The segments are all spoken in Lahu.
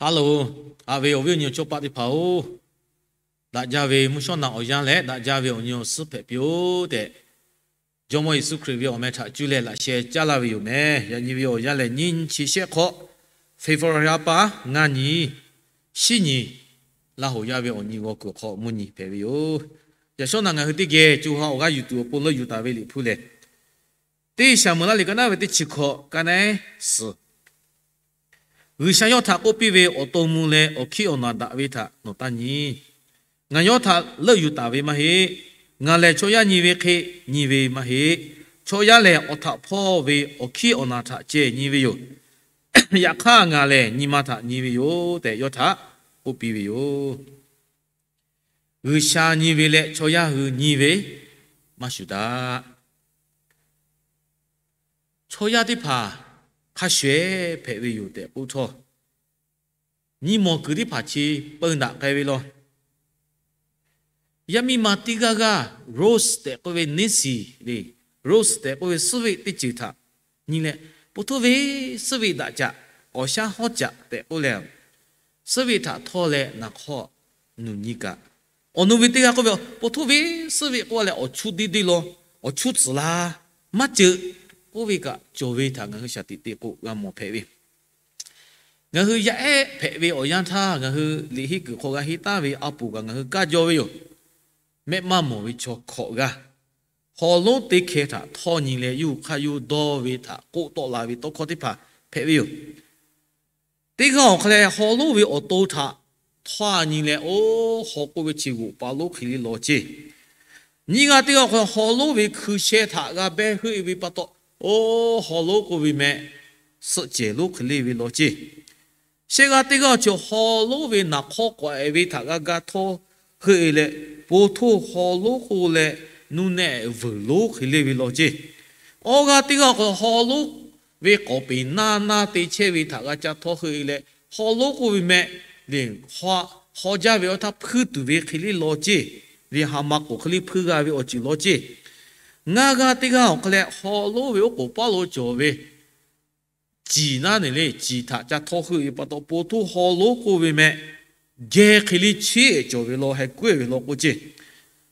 Haˉ loˬ, haꞈ ve awˬ viˉ awˬ nyi awˬ chawˇ paˆ teˇ hpaˍ-oˬ, daꞈ jaˇ ve mvuhˇ shawˉ naꞈ awˬ yanˇ leh daꞈ jaˇ ve awˬ nyi awˬ suhˉ hpehꞈ piˇ-oˆ tehꞈ, Jawˇmawˇ Yeˍsuˆ Hkriꞈ ve awˬ meh htaꞈ cuˇ leh laꞈ sheh caˉ laˇ ve yoˬ meh. Yaꞈ nyi ve awˬ yanˇ lehˬ, nyiˇ chi shehˆ hk'awꞈ, February ha pa ngaˇ nyi, shiˉ nyi, Laˇ hoꞈ yaˇ ve awˬ nyi g'aw kuiˬ hk'aw mvuhˇ nyi hpehꞈ ve yoˬ. Yaꞈ shawˉ naꞈ ngaˬ hui teˇ geh co ha awˬ g'aˇ yuˬ tuˬ awˬ pon leuˆ yuˬ taˍ ve Liꞈ hpu lehˬ, teˇ Saˍmo laˇ liꞈ ka naˉ ve teˇ chi hkawꞈ ka naˉ suhˍ G'uiˬsha yawˇ htaꞈ k'oˆ piˇ ve, Awˬ to mvuh leh awˬ hkiˉ awˬ naˬ daꞈ ve htaꞈ nawˬ taˇ nyi. Ngaˬ yawˇ htaꞈ leuˆ yuˬ taˍ ve maˇ heˆ. Ngaˬ lehˬ chaw yaˇ nyi ve hk'e nyi ve maˇ heˆ. Chaw yaˇ lehˬ awˬ htaꞈ hpawˇ ve awˬ hkiˉ awˬ naˬ htaꞈ ceh nyi ve yoˬ. Yaꞈ hk'aˇ ngaˬ lehˬ nyi ma htaꞈ nyi ve yoˬ tehꞈ yawˇ htaꞈ k'oˆ piˇ ve yoˬ. G'uiˬsha nyi ve leh chaw yaˇ hui nyi ve maˇ shuˍ daꞈ. Chaw yaˇ teˇ hpaˍ hk'a shuˍ-eˬ hpehꞈ ve yoˬ tehꞈ k'oˆ htawˇ, nyi mawˬ kuiˬ teˇ hpaˍ chi peu daꞈ k'ai ve law. Yaˇ miˇ ma teˇ g'aˇ g'aˇ Rose tehꞈ k'oˆ ve neˇ shiˍ le, Rose tehꞈ k'oˆ ve suhˉ veˆ teˇ ceuˬ htaꞈ nyi leh, po htoˇ ve suhˉ veˆ daꞈ caꞈ, awˬ shaˉ hawˉ caꞈ tehꞈ k'oˆ leh, suhˉ veˆ htaꞈ htawˇ leh naˍ hk'awˇ nuˬ nyi kaꞈ, awˬ nu ve teˇ g'aˇ k'oˆ ve, po htoˇ ve suhˉ veˆ k'oˆ leh awˬ chuˇ deˇ deˇ law, awˬ chuˇ tcuhˍ la maˇ ceuˬ k'oˆ ve kaꞈ cawˬ ve htaꞈ ngaˬ hui shaˍ tiꞈ te k'o g'a mawˬ hpehꞈ ve. Ngaˬ hui yaˇ ehˉ hpehꞈ ve awˬ yanˇ htaˇ ngaˬ hui liꞈ henˇ kuiˬ hk'aw g'a henˇ taˉ ve a poˍ kaꞈ ngaˬ hui kaˇ jaw ve yoˬ. Mehˆ maˇ mawˬ ve chaw hkawꞈ g'aˇ, hawˍ lonˉ teˇ hkeh htaꞈ htawˇ nyi leh yawˇ hui hk'aˇ yawˇ dawˇ ve htaꞈ k'oˆ tawˆ la ve tawˇ hkawˇ teˇ hpaˍ hpehꞈ ve yoˬ. Teˇ g'aˇ awˬ hk'a leh hawˍ lonˉ ve awˬ to htaꞈ htawˇ nyi leh, oˇ hawˍ k'oˆ ve chi g'oꞈ pa lonˉ hk'e le law ceˇ. Nyiˇ g'aˇ teˇ g'aˇ awˬ hk'a leh hawˍ lonˉ ve hkui sheh htaꞈ g'a behˇ heuˆ ve pa taw, oˇ hawˍ lonˉ k'oˆ ve meh suhˆ cehˬ lonˉ hk'e le ve law ceˇ. Shehˆ g'aˇ teˇ g'aˇ awˬ chi hawˍ lonˉ ve naˍ hk'awˇ k'awꞈ-e ve htaꞈ g'a ga htawˇ heuˆ-e leh, po htoˇ hawˍ lonˉ k'oˆ leh nuˇ nehˆ vuiˬ lonˉ hk'e le ve law ceˇ. Awˇ g'aˇ teˇ g'aˇ awˬ hk'a leh hawˍ lonˉ ve k'awˍ peˍ naˇ naˇ te chehˇ ve htaꞈ g'a ca htawˇ heuˆ-e leh, hawˍ lonˉ k'oˆ ve meh le, hawˍ jaˇ ve awˬ htaˇ hpuiˇ tuˬ ve hk'e le law ceˇ. Ve ha ma k'oˍ hk'e le hpuiˇ g'a ve awˬ ceuˬ law ceˇ. Ngaˇ g'aˇ teˇ g'aˇ awˬ hk'a leh hawˍ lonˉ ve oˉ k'oˍ paˉ lo cawˬ ve ciˍ naˉ neˬ le, ciˍ htaꞈ ca htawˇ heuˆ ve pa taw, po htoˇ hawˍ lonˉ k'oˆ ve meh geh hk'e le cheˇ-e cawˬ ve law, heh kuˉ-e ve law k'oˆ ceˇ.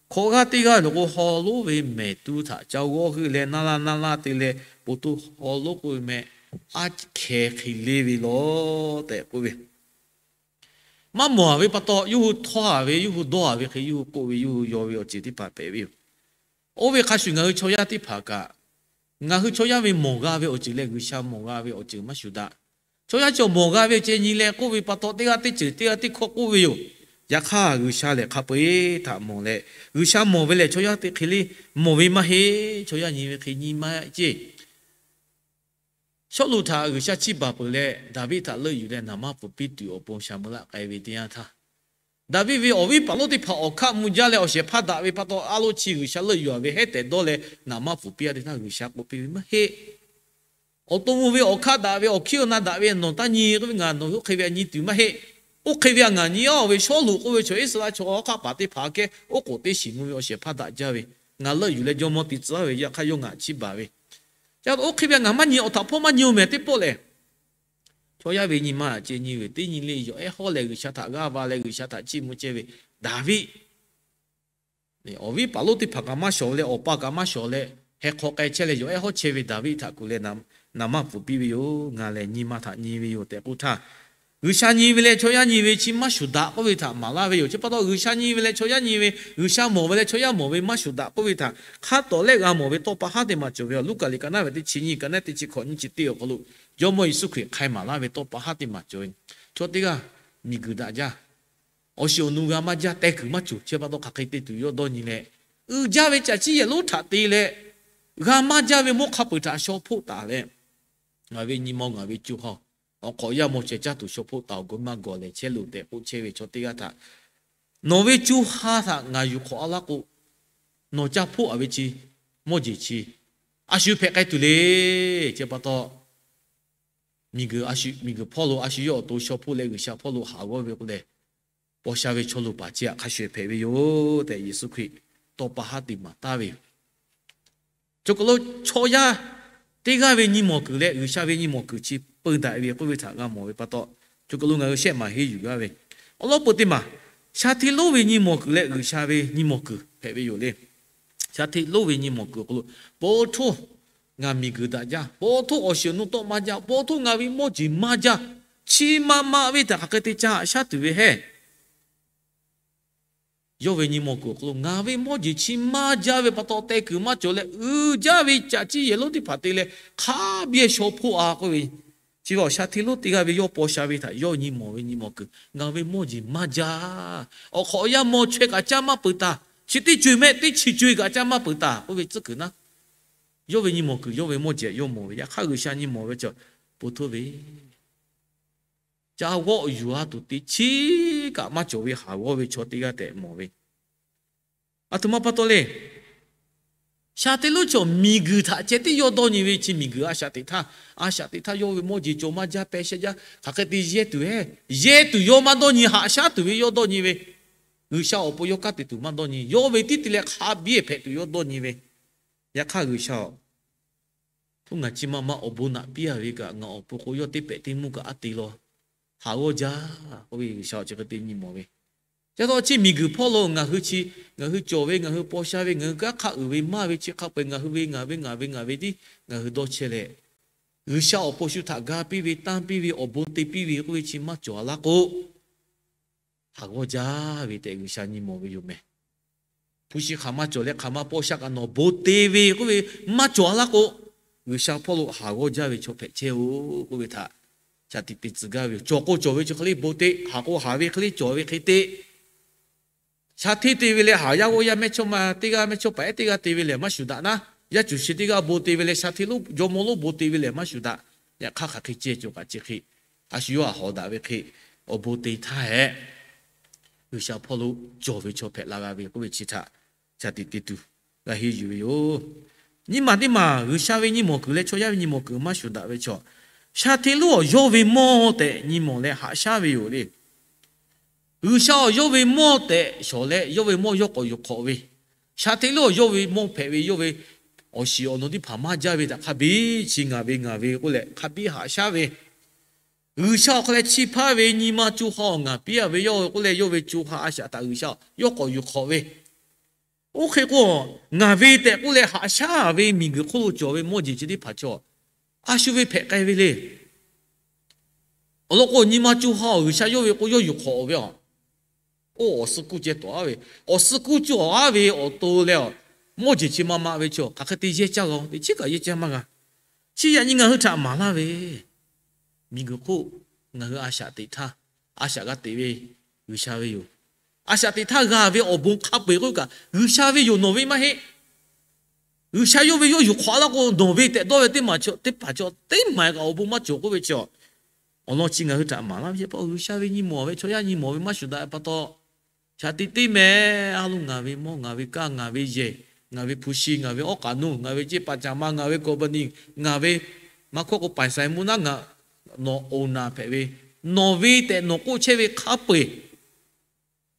Hkawꞈ g'aˇ teˇ g'aˇ lo k'o, hawˍ lonˉ ve mehˍ tu htaꞈ ca g'awˇ heuˆ leh naˇ laˇ naˇ laˇ te leh, po htoˇ hawˍ lonˉ k'oˆ ve meh aˉ hkeh hk'e le ve law tehꞈ k'oˆ ve, maˇ mawˬ-a ve pa taw, yawˇ hui htawˇ-a ve, yawˇ hui dawˇ-a ve hk'e yawˇ hui k'oˆ ve, yawˇ hui yaw ve awˬ ceuˬ teˇ hpaˍ hpehꞈ ve yoˬ. Oˇ ve hk'a shuˍ ngaˬ hui chaw yaˇ teˇ hpaˍ kaꞈ, ngaˬ hui chaw yaˇ ve mawˬ g'a ve awˬ ceuˬ leh G'uiˬsha mawˬ g'a ve awˬ ceuˬ maˇ shuˍ daꞈ. Chaw yaˇ cawˬ mawˬ g'a ve awˬ ceuˬ nyi leh k'oˆ ve pa taw, teˇ g'aˇ teˇ ceuˬ teˇ g'aˇ teˇ hkawˇ k'oˆ ve yoˬ. Yaꞈ hk'aˇ G'uiˬsha lehˬ hk'a peu-eˬ htaꞈ mawˬ leh, G'uiˬsha mawˬ ve lehˬ chaw yaˇ teˇ hk'e le mawˬ ve maˇ heˆ. Chaw yaˇ nyi ve hk'e nyi maˇ ceˇ. Sawˉluꞈ htaꞈ G'uiˬsha chiˇ baˬ peuˬ leh, Daˍviˆ htaꞈ leuˆ yuˬ leh naˍ manˇ pfuhˍ piˇ tuˬ awˬ pon shaˍ meuꞈ laˆ k'ai ve teˇ yanˇ htaˇ, Daˍviˆ ve awˬ viˉ paˍ lonˉ teˇ hpaˍ awˬ hkaˆ mvuh jaˇ leh awˬ shehˍ hpaˇ daꞈ ve pa taw, a loˇ chi G'uiˬsha leuˆ yuˬ-a ve hehˉ tehꞈ dawˇ leh naˍ manˇ pfuhˍ piˇ-a teˇ htaˇ, G'uiˬsha k'oˆ piˇ ve maˇ heˆ. Awˬ to mvuh ve awˬ hkaˆ daꞈ ve awˬ hkiˉ awˬ na daꞈ ve nawˬ taˇ nyi k'oˆ ve, ngaˬ nawˬ hui oˇ hk'e ve htaꞈ nyi tuˬ maˇ heˆ. Oˇ hk'e ve htaꞈ ngaˬ nyi-a ve, Sawˉluꞈ k'oˆ ve chaw Iˉsaˍreˍlaˆ chaw hk'aˆ paˍ teˇ hpaˍ kehˉ oˉ k'oˍ teˇ shiˍ mvuh ve awˬ shehˍ hpaˇ daꞈ jaˇ ve, ngaˬ leuˆ yuˬ leh jawˇmawˇ te tcuh-a ve, yaꞈ hk'aˇ yawˇ ngaˬ chiˇ baˬ ve, ca oˇ hk'e ve htaꞈ ngaˬ maˇ nyi, awˬ htaꞈ hpawˇ maˇ nyi-oˬ meh teˇ pawˆ lehˬ, chaw yaˇ ve nyi ma ceh nyi ve teˇ nyi le, yawˬ ehˉ hawˉ leh G'uiˬsha htaꞈ g'aˇ va leh G'uiˬsha htaꞈ chiˇ mvuh chehˇ ve Daˍviˆ, awˬ viˉ paˍ lonˉ teˇ hpaˍ kaꞈ maˇ shawˍ leh, awˬ pa kaꞈ maˇ shawˍ leh, heh hk'aw k'ai chehˇ leh yawˬ ehˉ hawˉ chehˇ ve Daˍviˆ htaꞈ kuˬ leh, naˍ manˇ pfuhˍ piˇ ve yoˬ. Ngaˬ lehˬ nyi ma htaꞈ nyi ve yoˬ tehꞈ k'oˆ htaˇ, G'uiˬsha nyi ve leh chaw yaˇ nyi ve chi maˇ shuˍ daꞈ k'oˆ ve htaꞈ maˍ laˇ ve yoˬ. Chi pa taw G'uiˬsha nyi ve leh chaw yaˇ nyi ve, G'uiˬsha mawˬ ve leh chaw yaˇ mawˬ ve maˇ shuˍ daꞈ k'oˆ ve htaꞈ hk'a tawˍ lehˆ g'a mawˬ ve tawˇ pa haˉ teˇ maˬ cawˬ ve yoˬ. Luˉkaꞈ liꞈ ka naˉ ve teˇ chi nyiˇ, ka naˉ teˇ chi hkawꞈ nyiˇ chi teˇ awˬ hk'aw lo Jawˇmawˇ Yeˍsuˆ Hkriꞈ hk'ai maˍ laˇ ve tawˇ pa haˉ teˇ maˬ cawˬ ve. Chaw teˇ g'aˇ miˬguiˬ daꞈ jaˇ, awˬ shiˍ awˬ nu g'a maˇ jaˇ, teh kuiˬ maˇ cawˬ. Chi pa taw hk'aˬ hk'e te tuˬ yawˇ dawˇ nyi leh, uiˍ jaˇ ve caꞈ chiˉ yehˬ lonˉ htaꞈ te leh, g'a maˇ jaˇ ve mawˇ hk'a peuˬ htaꞈ shaw hpoˆ taˍ leh, ngaˬ ve nyi ma ngaˬ ve co ha awˬ hk'awꞈ yaˇ maw ceh caˇ tuˬ shaw hpoˆ taˍ awˬ gawˬ maˇ gawˬ lehˬ chehˇ loˬ tehꞈ k'oˆ chehˇ ve chaw teˇ g'aˇ htaꞈ, nawˬ ve co ha htaꞈ ngaˬ yuˬ hk'awꞈ a laˇ k'o, nawˬ caˇ hpoˆ-a ve chi mawˇ jeˬ chi a shu hpehꞈ k'ai tuˬ le. Chi pa taw miˬguiˬ a shu, miˬguiˬ hpawˇ lo a shu yawˇ awˬ to shaw hpoˆ leh G'uiˬsha hpawˇ lo haꞈ g'awˇ ve k'o lehˬ, paw sha ve chaw lo paˍ chi htaꞈ hk'a shuˍ hpehꞈ ve yoˬ tehꞈ Yeˍsuˆ Hkriꞈ tawˇ pa haˉ te maˍ taˍ ve yoˬ. Chaw hk'aw lo chaw yaˇ teˇ g'aˇ ve nyi mawˬ kuiˬ leh G'uiˬsha ve nyi mawˬ kuiˬ chi peu daꞈ ve k'oˆ ve htaꞈ g'a mawˬ ve pa taw, Choˬ kaˬ lo ngaˬ hui shehˆ maˬ henˇ yuˬ gaˇ ve, awˬ lawn peuˬ teˇ maˬ, shaˍ hteˇ lonˉ ve nyi mawˬ kuiˬ leh G'uiˬsha ve nyi mawˬ kuiˬ hpehꞈ ve yoˬ le. Shaˍ hteˇ lonˉ ve nyi mawˬ kuiˬ awˬ hk'aw lo, po htoˇ ngaˬ miˬguiˬ daꞈ jaˇ, po htoˇ awˬ shiˍ awˬ nu tawˆ maˇ jaˇ, po htoˇ ngaˬ ve mawˇ jeˬ maˇ jaˇ, chi ma ma ve htaꞈ hk'aˬ hk'e te ca haꞈ shaˉ tuˬ ve heˆ. Yawˇ ve nyi mawˬ kuiˬ awˬ hk'aw lo ngaˬ ve mawˇ jeˬ chi maˇ jaˇ ve pa taw, teh kuiˬ maˇ cawˬ leh uiˍ jaˇ ve caꞈ ciˇ yehˬ lonˉ teˇ hpaˍ te leh hk'a biˇ shaw hpoˆ a k'oˆ ve, chi ve awˬ shaˍ hteˇ lonˉ teˇ g'aˇ ve yawˇ paw sha ve htaꞈ yawˇ nyi mawˬ ve nyi mawˬ kuiˬ, ngaˬ ve mawˇ jeˬ maˇ jaˇ. Awˬ hk'awꞈ awˬ yanˇ mawˇ chaweh kaꞈ caˇ maˇ peuˬ taˍ. Chi teˇ co-e mehˆ teˇ chi co-e kaꞈ caˇ maˇ peuˬ taˍ k'oˆ ve tcuhˉ kuiˬ naˉ, yawˇ ve nyi mawˬ kuiˬ, yawˇ ve mawˇ jeˬ yawˇ mawˬ ve. Yaꞈ hk'aˇ G'uiˬsha nyi mawˬ ve chaw, po htoˇ ve ca g'awˆ yuˬ a tuˬ te chiˉ kaꞈ maˇ cawˬ ve haˍ g'awˇ ve chaw teˇ g'aˇ tehꞈ mawˬ ve. Aˬ htoꞈ ma pa taw le. Shaˍ hteˇ lonˉ chaw miˬguiˬ htaꞈ ceh tiˉ yawˇ dawˇ nyi ve. Chi miˬguiˬ a shaꞈ teꞈ htaˇ, a shaꞈ teꞈ htaˇ yawˇ ve mawˇ jeˬ cawˬ maˇ jaˇ, peh sheh jaˇ, hk'aˬ hk'e te yehˇ tuˬ heˆ. Yehˇ tuˬ yawˇ maˇ dawˇ nyi, haꞈ shaˉ tuˬ ve yawˇ dawˇ nyi ve. G'uiˬsha awˬ pon yawˇ kanˉ te tuˬ maˇ dawˇ nyi. Yawˇ ve tiˉ te leh hk'a biˇ hpehꞈ tuˬ yawˇ dawˇ nyi ve. Yaꞈ hk'aˇ G'uiˬsha-oˬ, htoˇ ngaˬ chi ma ma awˬ bon naꞈ piˇ a ve kaꞈ, ngaˬ awˬ pon k'o yawˇ teˇ pehꞈ teˇ mvuhˇ kaꞈ a te law, haˍ g'awˇ jaˇ k'oˆ ve G'uiˬsha awˬ chi hk'e te nyi mawˬ ve. Chi pa taw chi miˬguiˬ hpawˇ lo ngaˬ hui chi, ngaˬ hui cawˬ ve, ngaˬ hui paw sha ve, ngaˬ hui kanˉ hk'a uiˍ ve maˇ ve chi hk'a peu-eˬ ngaˬ hui ve, ngaˬ ve, ngaˬ ve, ngaˬ ve tiˉ ngaˬ hui dawˇ chehˇ leh, G'uiˬsha awˬ pon shu htaꞈ ga piˇ ve, tanˇ piˇ ve, awˬ bon te piˇ ve k'oˆ ve chi maˇ cawˬ a laˇ k'o, haˍ g'awˇ jaˇ ve tehꞈ G'uiˬsha nyi mawˬ ve yoˬ mehˍ. Hpu shi hk'aˬ ma cawˬ leh hk'aˬ ma paw sha kaꞈ nawˬ bon te ve k'oˆ ve maˇ cawˬ a laˇ k'o, G'uiˬsha hpawˇ lo haˍ g'awˇ jaˇ ve chaw hpehꞈ chehˇ-oˬ k'oˆ ve htaꞈ shaˍ tiꞈ te tcuh gaˇ ve yoˬ. Cawˬ k'o cawˬ ve chi hk'e le bon te, haˍ k'o haˍ ve hk'e le cawˬ ve hk'e te. Shaˍ hteˇ te ve leh haˍ yaˇ g'awˇ yaˇ mehˇchawˇma teˇ g'aˇ mehˇchawˇpaˍ ehˉ teˇ g'aˇ te ve lehˬ maˇ shuˍ daꞈ naˉ, yaˇ cuˬ shi teˇ g'aˇ bon te ve leh shaˍ hteˇ lonˉ jawˇmawˇ lonˉ bon te ve lehˬ maˇ shuˍ daꞈ. Yaꞈ hk'aˇ hk'aˬ hk'e ceh cawˬ kaꞈ chi hk'e, a shu yawˇ haˍ hawˍ daꞈ ve hk'e awˬ bon te htaˇ hehꞈ, G'uiˬsha hpawˇ lo cawˬ ve chaw hpehꞈ la g'a ve k'oˆ ve chi htaꞈ shaˍ tiꞈ te tuˬ g'a henˇ yuˬ ve yoˬ. Nyiˇ maˬ teˇ maˬ G'uiˬsha ve nyi mawˬ kuiˬ leh chaw yaˇ ve nyi mawˬ kuiˬ maˇ shuˍ daꞈ ve chaw, shaˍ hteˇ lonˉ awˬ yawˇ ve mawˇ tehꞈ nyi mawˬ leh haꞈ shaˉ ve yoˬ le. G'uiˬsha awˬ yawˇ ve mawˇ tehꞈ shawˍ leh yawˇ ve mawˇ yawˇ k'awꞈ yuˬ hk'awꞈ ve, shaˍ hteˇ lonˉ awˬ yawˇ ve mawˇ hpehꞈ ve yawˇ ve awˬ shiˍ awˬ nu teˇ hpaˍ maˇ jaˇ ve htaꞈ hk'a biˇ chi ngaˬ ve ngaˬ ve k'oˆ leh hk'a biˇ haꞈ shaˉ ve, G'uiˬsha awˬ hk'aw leh chi hpaˇ ve nyi ma co ha awˬ ngaˬ piˇ a ve yawˇ k'oˆ leh yawˇ ve co ha a shaꞈ htaꞈ G'uiˬsha yawˇ k'awꞈ yuˬ hk'awꞈ ve, oˇ hk'e k'o, ngaˬ ve tehꞈ k'oˆ leh haꞈ shaˉ ve miˬguiˬ hk'oˆ lo cawˬ ve mawˇ jeˬ chi teˇ hpaˍ chaw, a shu ve hpehꞈ k'ai ve le. Awˬ lawn k'o, nyi ma co ha awˬ G'uiˬsha yawˇ ve k'o yawˇ yuˬ hk'awꞈ ve a. Oˇ awˬ suh kuˇ ceh tawˍ a ve, awˬ suh kuˇ cawˬ a ve awˬ to leh a, mawˇ jeˬ chi ma ma ve chaw hk'aˬ hk'e te yehˇ caˇ g'a, teꞈ chiˉ kaꞈ yehˇ caˇ maˇ g'a. Chi yaꞈ nyi ngaˬ hui htaꞈ maˍ laˇ ve, miˬguiˬ hk'oˆ ngaˬ hui a shaꞈ teꞈ htaˇ, a shaꞈ g'a teꞈ ve G'uiˬsha ve yoˬ. A shaꞈ teꞈ htaˇ g'a ve awˬ bon hk'a peu-eˬ k'oˆ kaꞈ G'uiˬsha ve yoˬ, nawˬ ve maˇ heˆ. G'uiˬsha yawˇ ve yawˇ yuˬ hk'awꞈ a laˇ k'o, nawˬ ve tehꞈ dawˇ ve teˇ maˬ teˇ hpaˍ chaw teˇ maˬ kaꞈ awˬ bon maˇ cawˬ k'oˆ ve chi a. Awˬ lawn chi ngaˬ hui htaꞈ maˍ laˇ ve pa taw, G'uiˬsha ve nyi mawˬ ve chaw yaˇ nyi mawˬ ve maˇ shuˍ daꞈ pa taw, shaˍ tiꞈ teˇ meh a lo ngaˬ ve mawˇ, ngaˬ ve kaˇ, ngaˬ ve yehˬ, ngaˬ ve hpu shi, ngaˬ ve awˉ k'aꞈ nuˇ, ngaˬ ve ceˇ paˍ caˍ ma, ngaˬ ve company, ngaˬ ve maˇ hkawˇ k'o paiˍ saiˍ mvuhˇ naˉ ngaˬ, nawˬ oˍ naˍ hpehꞈ ve, nawˬ ve tehꞈ nawˬ k'oˆ chehˇ ve hk'a peu-eˬ,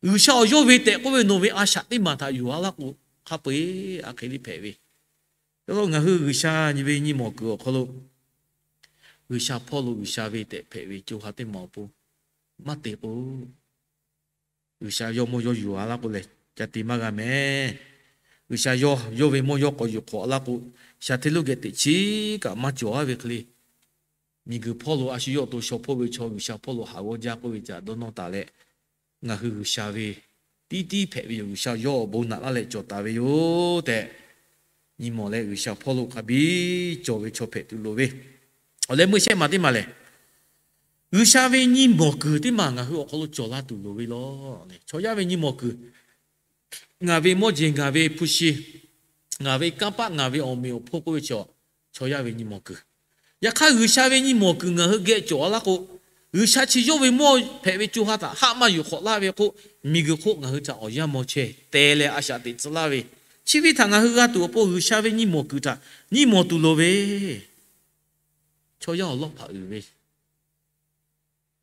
G'uiˬsha awˬ yawˇ ve tehꞈ k'oˆ ve nawˬ ve a shaꞈ teˇ maˬ htaꞈ yuˬ a laˇ k'o, hk'a peu-eˬ a hk'e le hpehꞈ ve. Yaꞈ hk'aˇ ngaˬ hui G'uiˬsha ve nyi mawˬ kuiˬ awˬ hk'aw lo, G'uiˬsha hpawˇ lo G'uiˬsha ve tehꞈ hpehꞈ ve co ha teˇ maˬ awˬ pon maˇ te k'o, G'uiˬsha yawˇ mawˇ yawˇ yuˬ a laˇ k'o lehˬ, ca te maˇ g'a mehˍ. G'uiˬsha yawˇ yawˇ ve mawˇ yawˇ k'awꞈ yuˬ hk'awꞈ a laˇ k'o, shaˍ hteˇ lonˉ geh teꞈ chiˉ kaꞈ maˇ cawˬ a ve hk'e le. Miˬguiˬ hpawˇ lo a shu yawˇ awˬ to shaw hpoˆ ve chaw G'uiˬsha hpawˇ lo haˍ g'awˇ jaˇ k'oˆ ve ca dawˇ nawˇ taˍ leh, ngaˬ hui G'uiˬsha ve tiˉ tiˉ hpehꞈ ve yoˬ. G'uiˬsha yawˇ awˬ bon naꞈ laˇ leh cawˬ taˍ ve yoˬ tehꞈ nyi mawˬ leh, G'uiˬsha hpawˇ lo hk'a biˇ cawˬ ve chaw hpehꞈ tuˬ loˍ ve. Awˬ leh meuˇ shehˆ maˬ teˇ maˬ lehˬ, G'uiˬsha ve nyi mawˬ kuiˬ teˇ maˬ ngaˬ hui awˬ hk'aw lo cawˬ la tuˬ loˍ ve law. Chaw yaˇ ve nyi mawˬ kuiˬ, ngaˬ ve mawˇ jeˬ, ngaˬ ve hpu shi, ngaˬ ve kanˇ paˆ, ngaˬ ve awˬ meꞈ awˬ hponˇ k'oˆ ve chaw, chaw yaˇ ve nyi mawˬ kuiˬ. Yaꞈ hk'aˇ G'uiˬsha ve nyi mawˬ kuiˬ ngaˬ hui geh cawˬ a laˇ k'o, G'uiˬsha chi yawˇ ve mawˇ hpehꞈ ve co ha htaꞈ haˆ maˇ yuˬ hk'awꞈ laˇ ve k'o, miˬguiˬ hk'oˆ ngaˬ hui htaꞈ awˬ yanˇ maw chehˇ te leh a shaꞈ teꞈ tcuh laˇ ve, chi ve htaꞈ ngaˬ hui g'a tuˬ awˬ pon G'uiˬsha ve nyi mawˬ kuiˬ htaꞈ nyi mawˬ tuˬ loˍ ve. Chaw yaˇ awˬ lawˇ hpaꞈ uiˍ ve,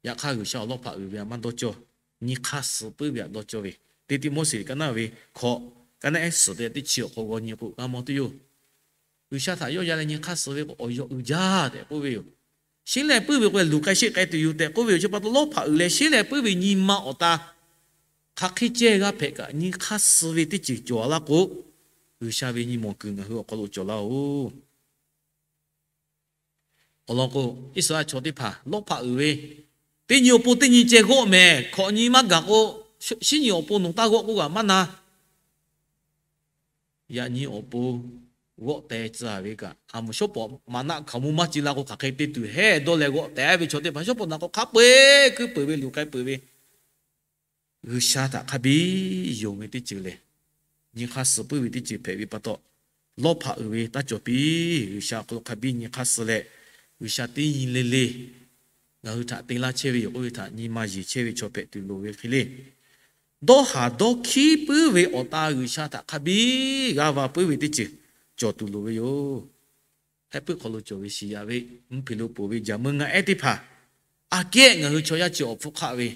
yaꞈ hk'aˇ G'uiˬsha awˬ lawˇ hpaꞈ uiˍ ve a maˇ dawˇ cawˇ. Nyi hk'aˇ suh puiˉ ve htaꞈ dawˇ cawˇ ve, teˇ Tiˆmoˉseˍ ka naˆ ve hkawꞈ, ka naˆ ehˉ suhˍ te teˇ chi awˬ hk'aw g'aw nyi k'o g'a mawˬ tuˬ yoˬ. G'uiˬsha htaꞈ yawˇ ya leh nyi hk'aˇ suh ve k'o, awˬ yaw uiˍ jaˇ tehꞈ k'oˆ ve yoˬ. Sheˉ leh puiˉ ve k'o luˬ k'ai sheˆ k'ai tuˬ yoˬ tehꞈ k'oˆ ve awˬ chi pa taw, lawˇ hpaꞈ uiˍ leh sheˉ leh puiˉ ve nyi ma awˬ ta hk'aˬ hk'e ceh g'a hpehꞈ kaꞈ, nyi hk'aˇ suh ve teˇ ceuˬ cawˬ laˇ k'o, G'uiˬsha ve nyi mawˬ kuiˬ ngaˬ hui awˬ hk'aw lo cawˬ laˇ-oˬ. Awˬ lawn k'o, Iˉsaˍreˍlaˆ chaw teˇ hpaˍ lawˇ hpaꞈ uiˍ ve, teˇ nyi awˬ pon teˇ nyi ceh g'awˆ mehˍ, hkawꞈ nyi maˇ gaˬ k'o, shinˉ nyi awˬ pon nawˬ taˇ g'awˆ k'oˆ kaꞈ maˇ na. Yaꞈ nyi awˬ pon g'awˆ teh tcuh ve kaꞈ, a moˍ shawˉ pawˍ maˍnaˆ hkaoˍmonˇ maˇ ci la k'o, hk'aˬ hk'e te tuˬ hehˇ dawˇ leh g'awˆ teh ve chaw teˇ hpaˍ shawˉ pawˍ naꞈ k'o hk'a peu-eˬ kuiˉ peuˬ ve, luˬ k'ai peuˬ ve, G'uiˬsha htaꞈ hk'a biˇ yonˍ ve teˇ ceuˬ lehˬ, nyi hk'aˇ suh puiˉ ve teˇ ceuˬ hpehꞈ ve pa taw, lawˇ hpaꞈ uiˍ ve taˇ cawˬ piˇ. G'uiˬsha awˬ hk'aw lo hk'a biˇ nyi hk'aˇ suh leh, G'uiˬsha teˇ nyi le le ngaˬ hui htaꞈ te laˇ chehˇ ve yoˬ k'oˆ ve htaꞈ nyi ma yeˬ chehˇ ve chaw hpehꞈ tuˬ loˍ ve hk'e le. Dawˇ haˍ dawˇ hkiˉ puiˉ ve awˬ ta G'uiˬsha htaꞈ hk'a biˇ g'aˇ va puiˉ ve teˇ ceuˬ cawˬ tuˬ loˍ ve yoˬ. Heh puiˉ hk'aw lo cawˬ ve shiˍ yaꞈ ve, mvuhˇ hpeꞈ lo poˬ ve jaˍ meuˇ ngaˆ ehˉ teˇ hpaˍ, aꞈ kehˉ ngaˬ hui chaw yaˇ chi awˬ hpfuhˇ hk'aˆ ve,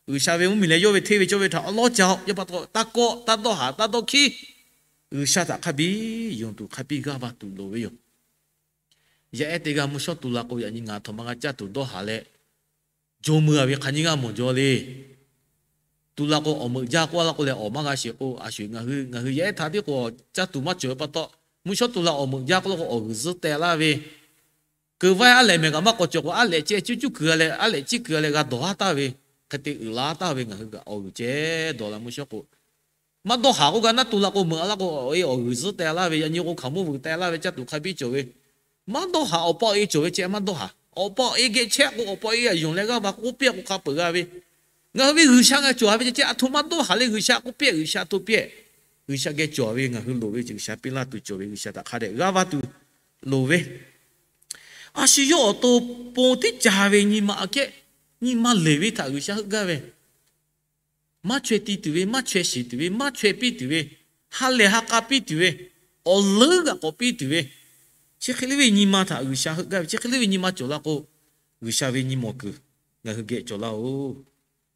G'uiˬsha ve mvuhˇmiˬ leh yawˇ ve hteˇ ve cawˇ ve htaꞈ awˉ lawˉ ca-o. Yaˇ pa taw taˇ kawˆ, taˇ dawˇ haˍ, taˇ dawˇ hkiˉ. G'uiˬsha htaꞈ hk'a biˇ yonˍ tuˬ hk'a biˇ g'aˇ va tuˬ loˍ ve yoˬ. Yaˇ ehˉ teˇ g'aˇ mvuhˇ shawˉ tu la k'o, yaꞈ nyi ngaˬ htaꞈ ma g'a caˇ tuˬ dawˇ haˍ leh, jawˇ meuˇ a ve hk'aˬ nyi g'aˇ mawˬ jaw le. Tu la k'o awˬ meuꞈ jaˇ k'oˆ laˇ k'o leh awˬ maˇ g'a sheˍ k'o, a shuˍ ngaˬ hui yaˇ ehˉ htaꞈ tiˉ k'o caˇ tuˬ maˇ cawˬ ve pa taw, mvuhˇ shawˉ tu la awˬ meuꞈ jaˇ k'oˆ laˇ k'o awˬ g'uiˬ zuhˉ teh laˇ ve, keu vaiˇ aˉ lehꞈ mehˍ kaꞈ maˇ k'awꞈ cawˬ k'o, aˉ lehꞈ ceh cuˇ cuˇ kuiˬ a leh, aˉ lehꞈ ciˇ kuiˬ a leh g'a dawˬ haˉ taˍ ve, hk'e te uiˍ la taˍ ve, ngaˬ hui kaꞈ awˬ g'uiˬ ceh dawˬ la mvuhˇ shawˉ k'o, maˇ dawˇ haˍ k'oˆ gaˇ naˉ tu la k'o meuꞈ a laˇ k'o, awˬ g'uiˬ zuhˉ teh laˇ ve, yaꞈ nyi k'o hkaoˍmonˇ vuiˬ teh laˇ ve, caˇ tuˬ hk'a biˇ cawˬ ve, maˇ dawˇ haˍ. Awˬ pa awˬ e cawˬ ve ceh maˇ dawˇ haˍ. Awˬ pa awˬ e geh chehˇ k'o, awˬ pa awˬ e a yonˍ leh g'aˇ va k'oˆ piˇ k'o hk'a peuˬ g'a ve, ngaˬ hui ve G'uiˬsha geh cawˬ ve ceh ceh, a htoꞈ maˇ dawˇ haˍ leh G'uiˬsha k'oˆ piˇ, G'uiˬsha htoꞈ piˇ. G'uiˬsha geh cawˬ ve ngaˬ hui loˍ ve, G'uiˬsha piˇ laˇ tuˬ cawˬ ve, G'uiˬsha htaꞈ hk'a dehꞈ g'aˇ va tuˬ loˍ ve, a shu yawˇ awˬ to pon tiˉ ca ve nyi ma aꞈ kehˉ, nyi ma leˬ ve htaꞈ G'uiˬsha heuˆ gaˇ ve, maˇ chaweh ti tuˬ ve, maˇ chaweh shiˍ tuˬ ve, maˇ chaweh piˇ tuˬ ve, ha lehˬ ha k'a piˇ tuˬ ve, awˬ leuˉ g'aꞈ k'awꞈ piˇ tuˬ ve, chi hk'e le ve nyi ma htaꞈ G'uiˬsha heuˆ gaˇ ve, chi hk'e le ve nyi ma cawˬ laˇ k'o, G'uiˬsha ve nyi mawˬ kuiˬ ngaˬ hui geh cawˬ laˇ-oˬ.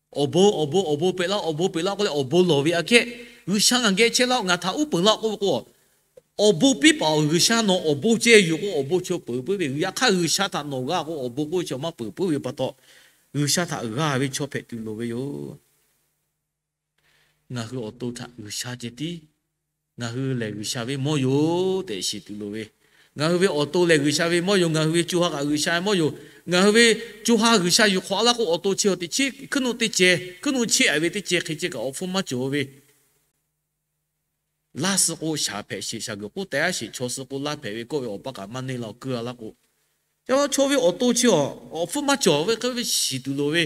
Awˬ bon awˬ bon awˬ bon peꞈ laˇ, awˬ bon peꞈ laˇ k'oˆ leh awˬ bon lawˬ ve aꞈ kehˉ, G'uiˬsha ngaˬ geh chehˇ laˇ-oˬ, ngaˬ htaꞈ uˉ peunˍ laˇ-oˬ k'oˆ ve k'o, awˬ bon piˇ paˍ-oˬ, G'uiˬsha nawˬ awˬ bon ceh yoˬ k'o awˬ bon chi peuˬ puiˉ ve, yaꞈ hk'aˇ G'uiˬsha htaꞈ nawˬ g'a k'o awˬ bon k'oˆ ve chi maˇ peuˬ puiˉ ve pa taw, G'uiˬsha htaꞈ g'a ve chaw hpehꞈ tuˬ loˍ ve yoˬ. Ngaˬ hui awˬ to htaꞈ G'uiˬsha ceh tiˉ, ngaˬ hui lehˬ G'uiˬsha ve mawˇ yoˬ tehꞈ shiˍ tuˬ loˍ ve, ngaˬ hui ve awˬ to lehˬ G'uiˬsha ve mawˇ yoˬ, ngaˬ hui ve co ha kaꞈ G'uiˬsha ve mawˇ yoˬ, ngaˬ hui ve co ha G'uiˬsha yuˬ hk'awꞈ laˇ k'o awˬ to chi awˬ teꞈ chiˉ hkuiˉ nuˆ teˇ ceh, hkuiˉ nuˆ chiˇ aꞈ ve teˇ ceh hk'e ceh kaꞈ awˬ hpfuhˇ maˇ cawˬ ve, laˇ suh k'o shaˍ hpehꞈ sheˍ, shaˍ g'uiˬ k'oˆ teh aˉ sheˍ, chaw suh k'o laˇ hpehꞈ ve kawˆ ve awˬ pa kaꞈ maˇ neˇ la-o, kuiˇ a laˇ k'o, yaꞈ chaw ve awˬ to chi awˬ hpfuhˇ maˇ cawˬ ve k'oˆ ve shiˍ tuˬ loˍ ve,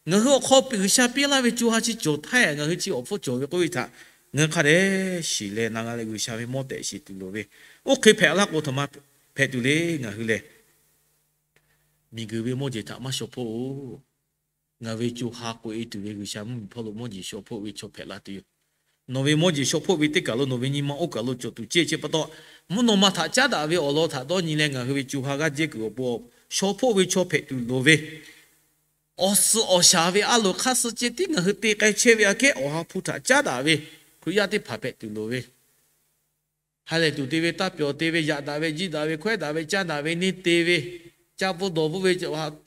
ngaˬ hui awˬ hk'aw G'uiˬsha piˇ laˇ ve co ha chi cawˬ htaˇ ngaˬ hui chi awˬ hpfuhˇ cawˬ ve k'oˆ ve htaꞈ ngaˬ hui hk'a dehꞈ shiˍ leh na g'a leh G'uiˬsha ve mawˇ tehꞈ shiˍ tuˬ loˍ ve, oˇ hk'e hpehꞈ laˇ k'o htaꞈ ma hpehꞈ tuˬ le. Ngaˬ hui lehˬ miˬguiˬ ve mawˇ jeˬ htaꞈ maˇ shaw hpoˆ-oˬ. Ngaˬ ve co ha k'oꞈ e tuˬ ve G'uiˬsha mvuhˇmiˬ hpawˇ lo mawˇ jeˬ shaw hpoˆ ve chaw hpehꞈ la tuˬ yoˬ. Nawˬ ve mawˇ jeˬ shaw hpoˆ ve teˇ kaˬ lo nawˬ ve nyi ma oˇ kaˬ lo cawˬ tuˬ ceh chi pa taw, mvuhˇ naw ma htaꞈ caˉ daꞈ ve awˬ lawn htaꞈ dawˇ nyi leh ngaˬ hui ve co ha g'aˇ jehˇ kuiˬ awˬ pon shaw hpoˆ ve chaw hpehꞈ tuˬ loˍ ve, awˬ suhˍ awˬ shaˍ ve a loˍ hk'aˇ suh ceh tiˉ ngaˬ hui te k'ai chehˇ ve aꞈ kehˉ Awˬ ha hpu htaꞈ caˉ daꞈ ve Hkriꞈ yaˇ teˇ hpaˍ hpehꞈ tuˬ loˍ ve, ha lehˬ tuˬ te ve, taˇ pyawˬ te ve, yaꞈ daꞈ ve, jiˇ daꞈ ve, hkawehˉ daꞈ ve, caˇ daꞈ ve, neˇ te ve, caˇ bvuhˇ dawˬ bvuhˇ ve,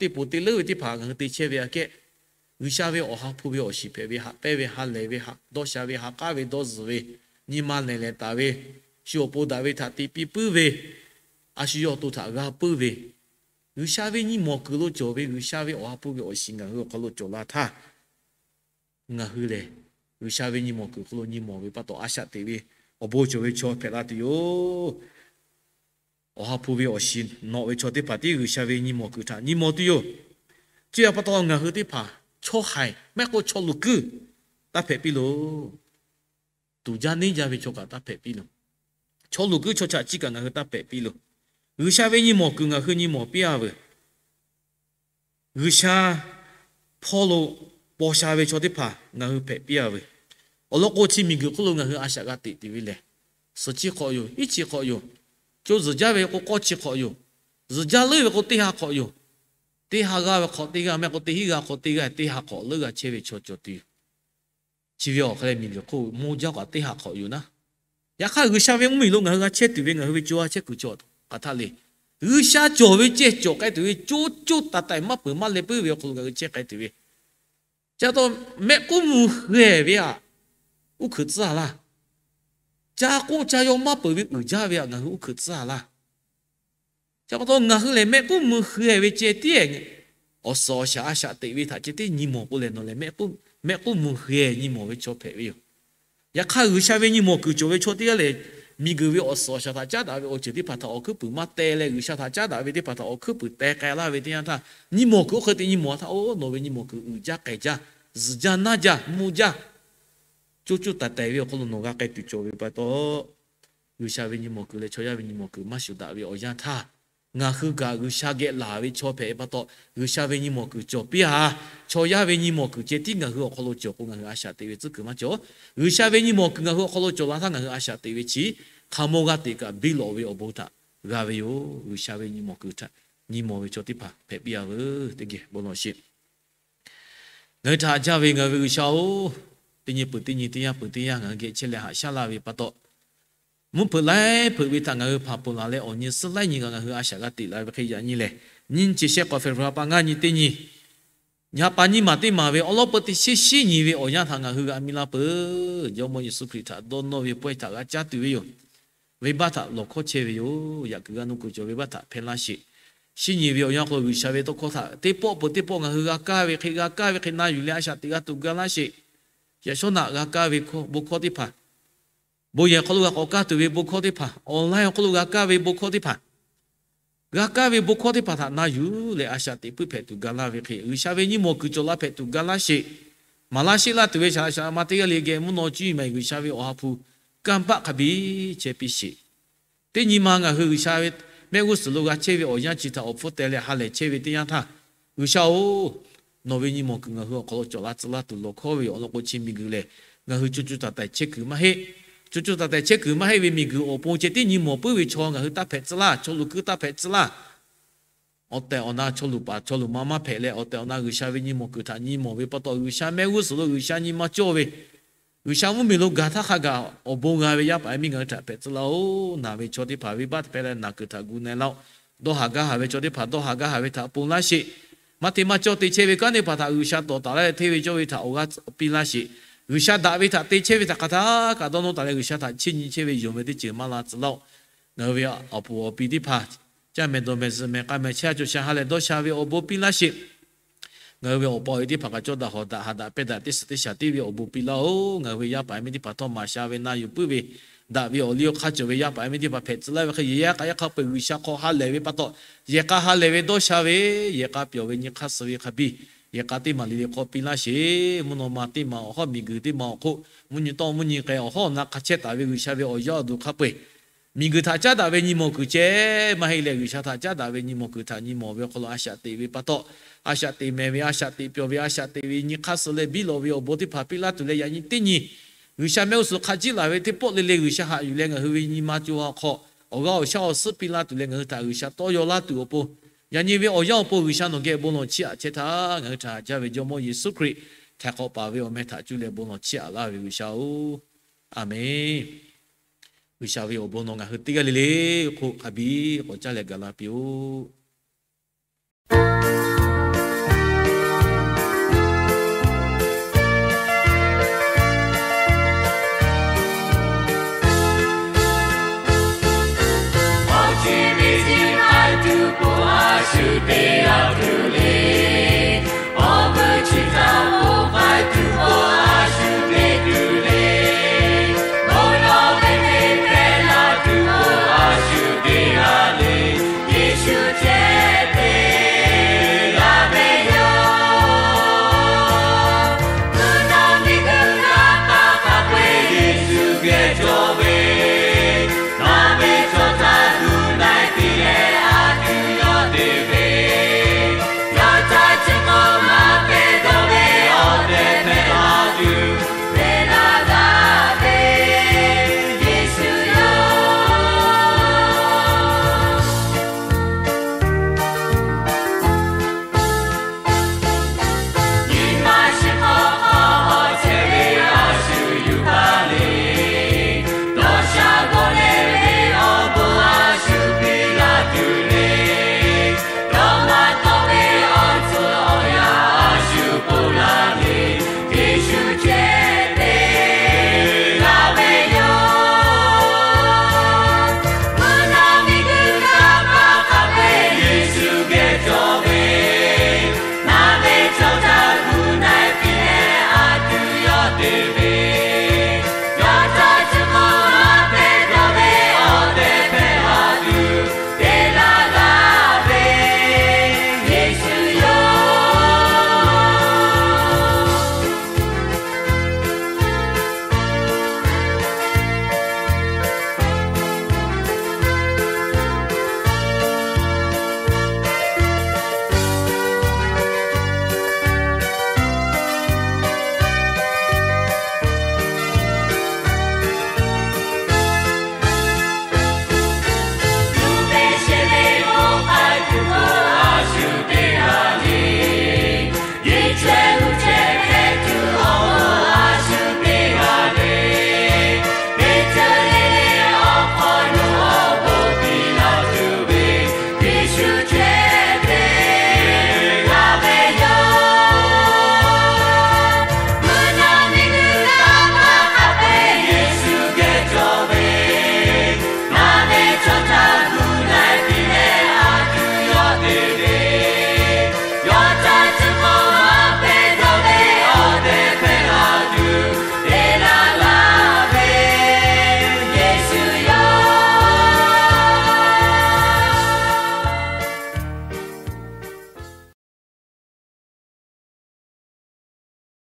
teˇ poˬ te leuˉ ve teˇ hpaˍ ngaˬ hui te chehˇ ve aꞈ kehˉ, G'uiˬsha ve Awˬ ha hpu ve awˬ shiˍ hpehꞈ ve, haꞈ pehnˇ ve, ha lehˬ ve, dawˇ sha ve, ha k'aˉ ve, dawˇ zuhˬ ve, nyi ma lehˬ lehˬ taˍ ve, shu awˬ pon daꞈ ve htaꞈ te piˇ puiˉ ve, a shu yawˇ awˬ to htaꞈ g'a puiˉ ve, G'uiˬsha ve nyi mawˬ kuiˬ lo cawˬ ve G'uiˬsha ve Awˬ ha hpu ve awˬ shiˍ ngaˬ hui awˬ hk'aw lo cawˬ la htaˇ, ngaˬ hui lehˬ G'uiˬsha ve nyi mawˬ kuiˬ hk'aw lo nyi mawˬ ve pa taw a shaꞈ teꞈ ve awˬ bon cawˬ ve chaw hpehꞈ la tuˬ yoˬ. Awˬ ha hpu ve awˬ shiˍ nawꞈ ve chaw teˇ hpaˍ tiˉ G'uiˬsha ve nyi mawˬ kuiˬ htaꞈ nyi mawˬ tuˬ yoˬ. Chi htaꞈ pa taw ngaˬ hui teˇ hpaˍ chaw haiˬ maˇ heˆ k'o chaw luˬ kuiˇ taˇ hpehꞈ piˇ loˬ. Tuˬ jaˇ neˇ jaˇ ve chaw kaꞈ taˇ hpehꞈ piˇ loˬ. Chaw luˬ kuiˇ chaw chaꞈ chi kaꞈ ngaˬ hui taˇ hpehꞈ piˇ loˬ. G'uiˬsha ve nyi mawˬ kuiˬ ngaˬ hui nyi mawˬ piˇ-a veuˬ. G'uiˬsha hpawˇ lo paw sha ve chaw teˇ hpaˍ ngaˬ hui hpehꞈ piˇ-a veuˬ. Awˬ lawn k'o chi miˬguiˬ hk'oˆ lo ngaˬ hui a shaꞈ g'a teꞈ tuˬ ve lehˬ, suhˍ chi hk'awꞈ yoˬ, iˉ chi hk'awꞈ yoˬ. Co zuhˬ jaˇ ve k'o k'awˇ chi hk'awꞈ yoˬ. Zuhˬ jaˇ leuˉ ve k'o teˇ ha hk'awꞈ yoˬ. Teˇ ha g'aˇ ve hk'awꞈ teˇ g'aˇ, mehˆ k'o teˇ hinˉ g'aˇ hk'awꞈ teˇ g'aˇ, teˇ ha hk'awꞈ leuˉ g'a chehˇ ve chaw cawˬ tuˬ yoˬ. Chi ve awˬ hk'aw leh miˬguiˬ hk'oˆ mawˇ jaˇ kaꞈ teˇ ha hk'awꞈ yoˬ naˉ. Yaꞈ hk'aˇ G'uiˬsha ve mvuhˇmiˬ lo ngaˬ hui g'a chehˇ tuˬ ve ngaˬ hui ve co ha chehˇ kuiˬ chi hk'aˬ htaˇ le. G'uiˬsha cawˬ ve ceh cawˬ k'ai tuˬ ve, co co taiˍ taiˍ maˇ peuˬ maˇ leh puiˉ ve awˬ hk'aw lo ngaˬ hui chehˇ k'ai tuˬ ve, ca taw mehˆ k'uˉ mvuh hk'e ve aꞈ uˉ hkuiꞈ tcuhˉ a laˇ. Ca k'oˆ ca yaw maˇ peuˬ ve uiˍ jaˇ ve aꞈ ngaˬ hui uˉ hkuiꞈ tcuhˉ a laˇ. Ca pa taw ngaˬ hui lehˬ mehˆ k'uˉ mvuh hk'e ve ceh tiˉ, awˬ suhˍ awˬ shaˍ a shaꞈ teꞈ ve htaꞈ ceh tiˉ nyi mawˬ k'o lehˬ, nawˬ lehˬ mehˆ k'uˉ mvuh hk'e nyi mawˬ ve chaw hpehꞈ ve yoˬ. Yaꞈ hk'aˇ, G'uiˬsha ve nyi mawˬ kuiˬ cawˬ ve chaw teˇ g'aˇ lehˬ, miˬguiˬ ve awˬ suhˍ awˬ shaˍ htaꞈ caˉ daꞈ ve awˬ ceuˬ teˇ hpaˍ htaꞈ awˬ hkuiˉ puiˍ maˇ te leh, G'uiˬsha htaꞈ caˉ daꞈ ve teˇ hpaˍ htaꞈ awˬ hkuiˉ puiˍ te k'ai laˇ ve teˇ yanˇ htaˇ, nyi mawˬ kuiˬ oˇ hk'e te nyi mawˬ htaˇ, oˇ nawˬ ve nyi mawˬ kuiˬ uiˍ jaˇ k'ai jaˇ, zuhˬ jaˇ naˇ jaˇ mvuh jaˇ, co co taiˍ taiˍ ve awˬ hk'aw lo nawˬ g'a k'ai tuˬ cawˬ ve pa taw, G'uiˬsha ve nyi mawˬ kuiˬ leh chaw yaˇ ve nyi mawˬ kuiˬ maˇ shuˍ daꞈ ve awˬ yanˇ htaˇ, ngaˬ hui kaꞈ G'uiˬsha geh laˬ ve chaw hpehꞈ pa taw, G'uiˬsha ve nyi mawˬ kuiˬ cawˬ piˇ a, chaw yaˇ ve nyi mawˬ kuiˬ ceh tiˉ ngaˬ hui awˬ hk'aw lo cawˬ k'o, ngaˬ hui a shaꞈ teꞈ ve tcuhˉ kuiˬ maˇ cawˬ. G'uiˬsha ve nyi mawˬ kuiˬ ngaˬ hui awˬ hk'aw lo cawˬ la htaˇ, ngaˬ hui a shaꞈ teꞈ ve chi hk'aˬ mawˇ g'aˇ teꞈ kaꞈ biˇ lawꞈ ve awˬ bon htaꞈ g'a ve yoˬ. G'uiˬsha ve nyi mawˬ kuiˬ htaꞈ nyi mawˬ ve chaw teˇ hpaˍ hpehꞈ piˇ a veuˬ teˇ geh bon lawˬ sheˍ. Ngaˬ hui htaꞈ haꞈ jaˇ ve ngaˬ hui ve G'uiˬsha-oˬ, teˇ nyi peuˬ teˇ nyi teˇ yanˇ peuˬ teˇ yanˇ ngaˬ hui geh chehˇ leh haꞈ shaˉ laˇ ve pa taw, mvuhˇ hpeuꞈ laiˉ hpeuꞈ ve htaꞈ ngaˬ hui hpanˍ ponˬ laˬ leh awˬ nyi suhˉ laiˉ nyi kaꞈ ngaˬ hui a shaꞈ g'a teꞈ la ve hk'e yaꞈ nyi lehˬ, nyiˇ chi shehˆ k'awꞈ fehꞈ hpu ha pa ngaˇ nyi teˇ nyi, ha pa nyiˇ maˬ teˇ maˬ ve awˉ lawˉ peu teˇ sheˉ shinˉ nyi ve awˬ yanˇ htaꞈ ngaˬ hui g'a miˇ laˇ peuˬ. Jawˇmawˇ Yeˍsuˆ Hkriꞈ htaꞈ dawˇ nawˇ ve pawehˇ htaꞈ g'a caˇ tuˬ ve yoˬ. Venˇbaˆ htaꞈ lawˬ hkawˇ chehˇ ve yoˬ. Yaꞈ kuiˬ g'a nuˇ kuiˬ cawˬ venˇbaˆ htaꞈ hpehˇ laˇ sheˍ. Shinˉ nyi ve awˬ yanˇ hk'aw lo G'uiˬsha ve tawˇ hkawˇ htaꞈ teˇ pawˆ peuˬ teˇ pawˆ ngaˬ hui g'a kaˇ ve hk'e g'a kaˇ ve hk'e na yuˬ leh a shaꞈ teꞈ g'a tuˬ ga laˇ sheˍ. Yaꞈ shawˉ naꞈ g'a kaˇ ve bon hkawˇ teˇ hpaˍ, bon yehˬ hk'aw lo g'a k'awꞈ kaˇ tuˬ ve bon hkawˇ teˇ hpaˍ, online awˬ hk'aw lo g'a kaˇ ve bon hkawˇ teˇ hpaˍ, g'a kaˇ ve bon hkawˇ teˇ hpaˍ htaꞈ na yuˬ leh a shaꞈ teꞈ puiˉ hpehꞈ tuˬ ga laˇ ve hk'e, G'uiˬsha ve nyi mawˬ kuiˬ cawˬ la hpehꞈ tuˬ ga laˇ sheˍ. Maˍ laˇ sheˆ laˇ tuˬ ve shaˍ laꞈ shaˍ laꞈ ma teˇ g'aˇ le geh mvuhˇ naw cuˇ yiˍ maˬ G'uiˬsha ve awˬ ha hpu kanˇ paˆ hk'a biˇ chehˇ piˇ sheˍ. Teˇ nyi ma ngaˬ hui G'uiˬsha ve mehˆ g'uˇ suhˍ lo g'a chehˇ ve awˬ yanˇ chi htaꞈ awˬ hpfuhˇ teh leh ha lehˬ chehˇ ve teˇ yanˇ htaˇ, G'uiˬsha-oˬ, nawˬ ve nyi mawˬ kuiˬ ngaˬ hui awˬ hk'aw lo cawˬ la tcuh laˇ tuˬ lawˬ hkawˇ ve yoˬ. Awˬ lawn k'o, chi miˬguiˬ lehˬ ngaˬ hui co co taiˍ taiˍ chehˇ kuiˬ maˇ heˆ. Co co taiˍ taiˍ chehˇ kuiˬ maˇ heˆ ve miˬguiˬ awˬ pon ceh tiˉ nyi mawˬ puiˉ ve chaw ngaˬ hui taˇ hpehꞈ tcuh laˇ. Chaw luˬ kuiˉ taˇ hpehꞈ tcuh laˇ. Awˬ tehˬ awˬ na chaw luˬ paˍ chaw luˬ ma maˇ hpehꞈ leh, awˬ tehˬ awˬ na G'uiˬsha ve nyi mawˬ kuiˬ htaꞈ nyi mawˬ ve pa taw, G'uiˬsha mehˆ g'uˇ suhˍ lo G'uiˬsha nyi ma cawˇ ve, G'uiˬsha mvuhˇmiˬ lo gaˬ htaˇ hk'a gaˬ awˬ bon g'a ve yaˇ paˍ yaˇ miˇ ngaˬ hui htaꞈ hpehꞈ tcuh laˇ-oˬ. Naˬ ve chaw teˇ hpaˍ venˇbaˆ hpehꞈ leh naˬ kuiˬ htaꞈ gu na laˇ-oˆ. Dawˇ haˍ gaˇ haˍ ve chaw teˇ hpaˍ dawˇ haˍ gaˇ haˍ ve htaꞈ pon laˇ sheˍ. Maˇ te maˇ cawˇ te chehˇ ve kanˉ teˇ hpaˍ htaꞈ G'uiˬsha tawˍ taˍ laˇ leh hteˇ ve cawˇ ve htaꞈ awˬ g'aˇ piˇ laˇ sheˍ. G'uiˬsha daꞈ ve htaꞈ te chehˇ ve htaꞈ hk'aˬ htaˇ kaꞈ dawˇ nawˇ taˍ leh G'uiˬsha htaꞈ chiˇ nyi chehˇ ve yonˍ ve teˇ ceuˬ maˇ la tcuh laˇ-oˆ. Ngaˬ hui ve awˬ puˍ awˬ pi teˇ hpaˍ caˇ mehˍ dawˬ mehˍ zuhꞈ mehˍ k'a mehˍ chehˇ a cawˬ sha ha lehˬ dawˇ sha ve awˬ bon piˇ laˇ sheˍ. Ngaˬ hui ve awˬ pa awˬ e teˇ hpaˍ kaꞈ cawˇ daꞈ hawˍ daꞈ ha daꞈ pehˇ daꞈ teˇ suhˍ teˇ shaˍ tiˉ ve awˬ bon piˇ laˇ-oˬ. Ngaˬ hui ve yaˇ paˍ yaˇ miˇ teˇ hpaˍ htawˇ maˍ sha ve na yuˬ puiˉ ve, daꞈ ve awˬ liˇ awˬ hk'aˇ cawˬ ve yaˇ paˍ yaˇ miˇ teˇ hpaˍ hpehꞈ tcuh laˇ ve hk'e, yehˬ yaˇ k'a yaˇ hk'a peu-eˬ G'uiˬsha hk'aw ha lehˬ ve pa taw, yehˬ k'a ha lehˬ ve dawˇ sha ve, yehˬ k'a pyawˬ ve nyi hk'aˇ suh ve hk'a biˇ, yehˬ k'a teˇ maˬ le le hk'aw piˇ laˇ sheˍ. Mvuhˇ naw ma teˇ maˬ awˬ hawˉ miˬguiˬ teˇ maˬ awˬ hk'oˆ, mvuhˇ nyi tawˇ mvuhˇ nyi k'ai awˬ hawˉ awˬ na hk'a chehˇ taˍ ve G'uiˬsha ve awˬ yaˇ awˬ duˬ hk'a peu-eˬ miˬguiˬ htaꞈ caˉ daꞈ ve nyi mawˬ kuiˬ ceh maˇ heˆ leh, G'uiˬsha htaꞈ caˉ daꞈ ve nyi mawˬ kuiˬ htaꞈ nyi mawˬ ve awˬ hk'aw lo a shaꞈ teꞈ ve pa taw, a shaꞈ teꞈ mehˍ ve, a shaꞈ teꞈ pyawˬ ve, a shaꞈ teꞈ ve nyi hk'aˇ suh leh biˇ lawꞈ ve awˬ bon teˇ hpaˍ piˇ laˇ tuˬ leh, yaꞈ nyi teˇ nyi G'uiˬsha mehˆ g'uˇ suhˍ hk'a jiˆ laˬ ve teˇ pawˆ le le G'uiˬsha haꞈ yuˬ leh ngaˬ hui ve nyi ma co ha hk'aw awˬ g'aˇ awˬ shaˉ awˬ suhˉ piˇ laˇ tuˬ leh, ngaˬ hui htaꞈ G'uiˬsha tawˇ yaw laˇ tuˬ awˬ pon, yaꞈ nyi ve awˬ yanˇ awˬ pon G'uiˬsha nawˬ geh bon lawˬ chiˇ aꞈ chehˇ htaˇ, ngaˬ hui htaꞈ haꞈ jaˇ ve Jawˇmawˇ Yeˍsuˆ Hkriꞈ htaiˍ hk'awꞈ paˍ ve awˬ meh htaꞈ cuˇ leh bon lawˬ chiˇ aꞈ laˇ ve G'uiˬsha-oˬ, aˬ menˍ. G'uiˬsha ve awˬ bon nawˬ ngaˬ hui teˇ g'aˇ le le hk'oˆ hk'a biˇ k'awꞈ caˇ leh gaˬ la piˇ-oˆ.